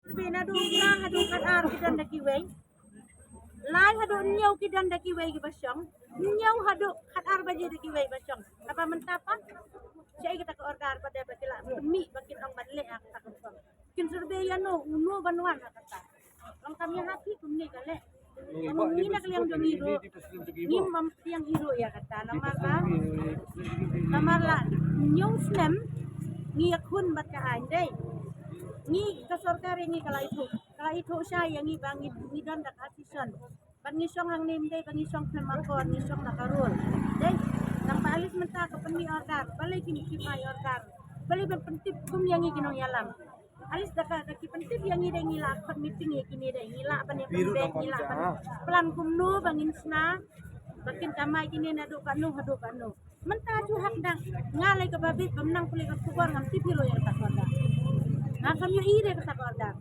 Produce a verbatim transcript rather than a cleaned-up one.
Survey naduh phra haduh khatar ki don da kiwei. Lai haduh hynñiew ki don da kiwei kiba shong. Hynñiew haduh khatar baje da kiwei ba shong. Haba mynta pat shaei kata ka order pat de ba ki la pynmih ba kin ong ban leh ha kata ka form. Kin survey ïa no, uno ban wan ha kata. Long kam ïa hap hi kumne ka leh. Ngi na ka liang jong ngi ruh, ngim ym pdiang hi ruh ïa kata namar ba, namar la hynñiew snem ngi ïakhun bad ka aiñ dei. Ngi ka sorkar ïa ngi ka la ithuh, ka la ithuh shai ïa ngi ba ngi, ngi don da ka session. Bad ngi shong hangne ym dei ba ngi shong khlem akor, ngi shong da ka rule. Dei, nangba at least mynta ka pynmih order, balei kim, kim ai order, balei ban pyntip kum ïa ngi ki nongïalam. At least da ka, da ki pyntip ïa ngi dei, ngi lah khot meeting ïa kine dei, ngi lah ban ïa pynbeit, ngi lah ban plan kumno ba ngin shna ba kin kamai kine naduh katno haduh katno. Mynta ju hap dang nga lei kaba bit ba mynta pule ka khubor ngam tip hi ruh ïa kata ka order. Nga kam ïohi de kata ka order.